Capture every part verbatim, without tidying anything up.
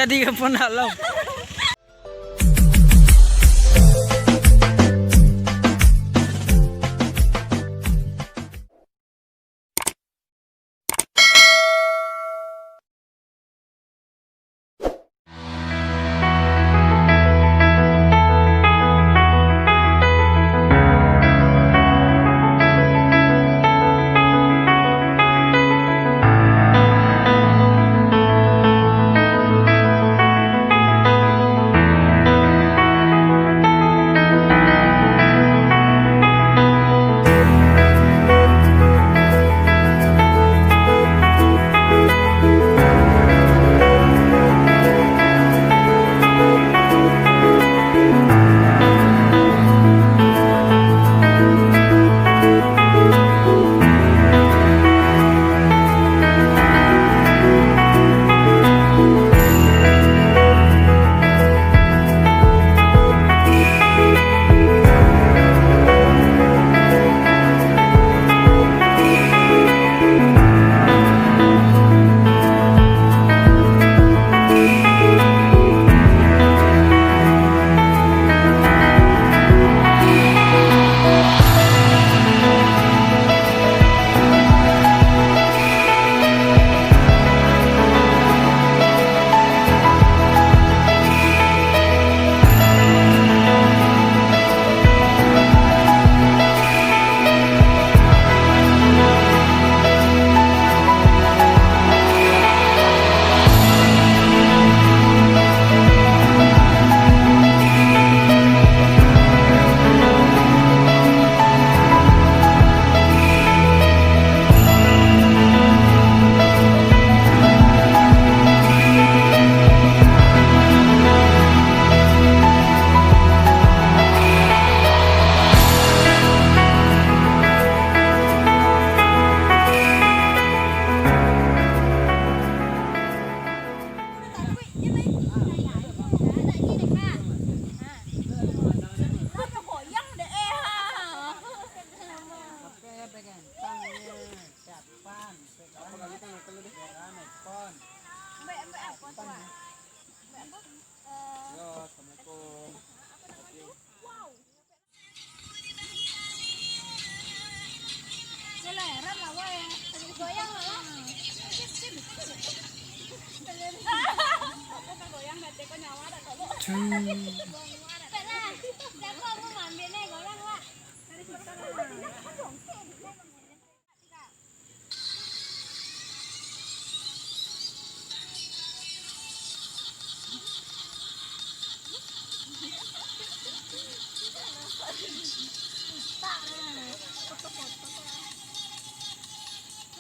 Jadi kapan alam.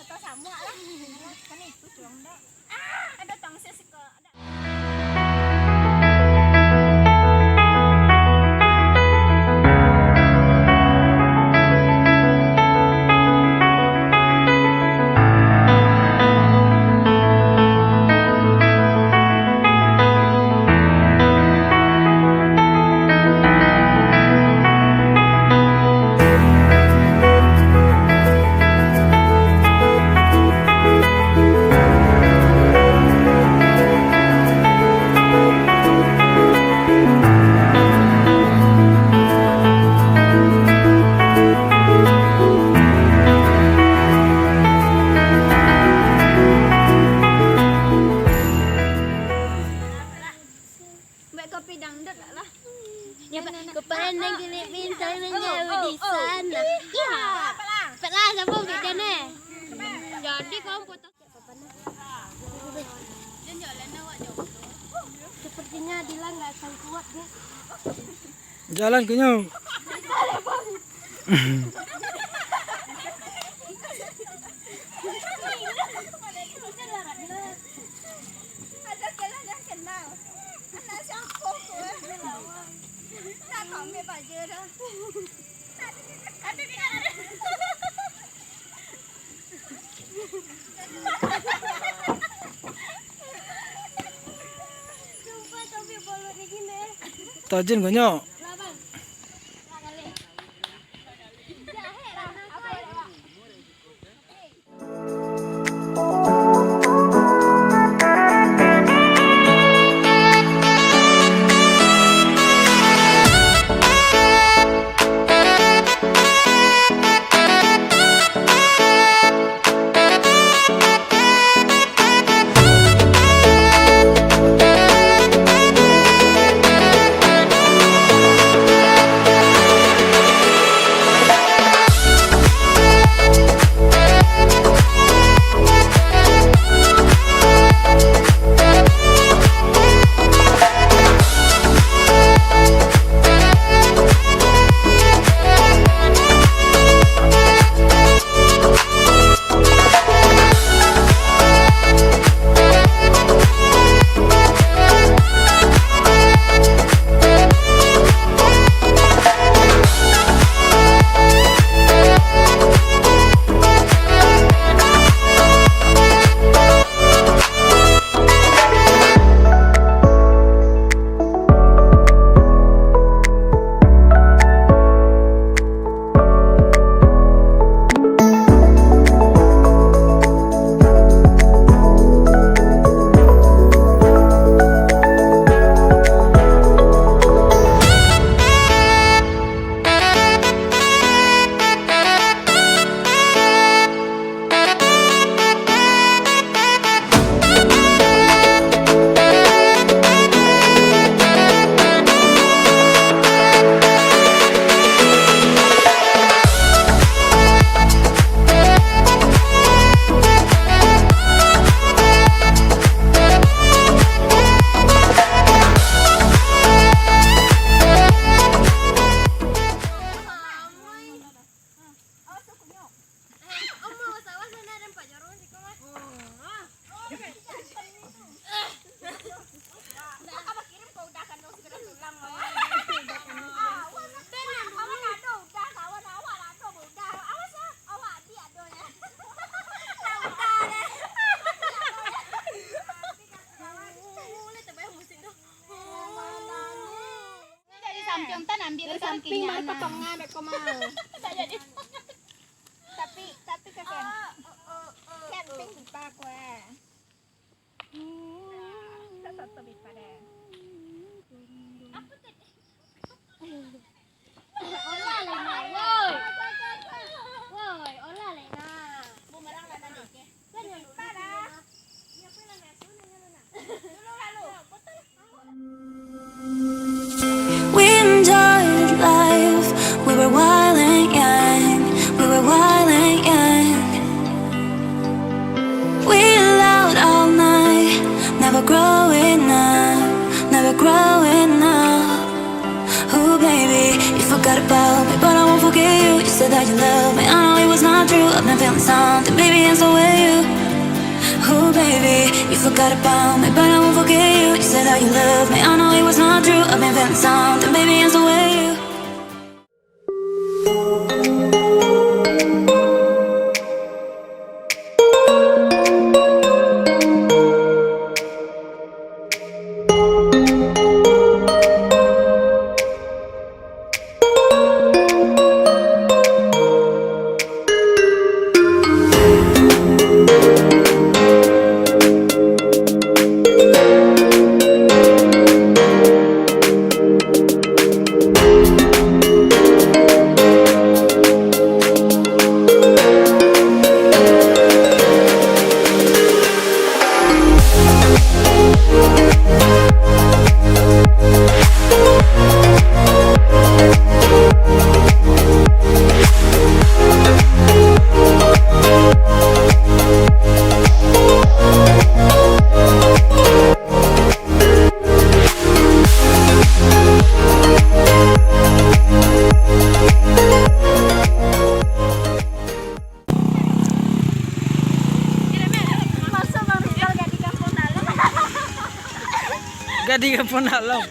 Foto samuak lah. Kan itu suang dak. Ah, ada tangsi siko. Buat kopi dangdut lah. Ya, Pak. Kepala negeri bintang menjauh di sana. Iya. Pak lah, siapa beda nih? Jadi kamu foto. Sepertinya Dila nggak sanggup, guys. Jalan kunyo. Ada kalian yang kenal. Anak siapa ko? Nak kami baja dah. Tajin kunyo. Camping mah potongan beko mah. Tapi, tapi ka camping. Camping lupa kue. Satu bit pada. Olah lai nah, woi. Woi, olah lai nah. Bumerang lah tadi, oke. Kan yang lupa lah. Dulu lalu. Betul. We enjoyed life, we were wild and young, we were wild and young. We laughed all night, never growing up, never growing up. Ooh, baby, you forgot about me, but I won't forget you. You said that you love me, I know it was not true. I've been feeling something, baby, and so were you. Ooh, baby, you forgot about me, but I won't forget you. You said that you love me, I know it was not true. I've been feeling something, baby, and so were you. Gadih Kampung Dalam.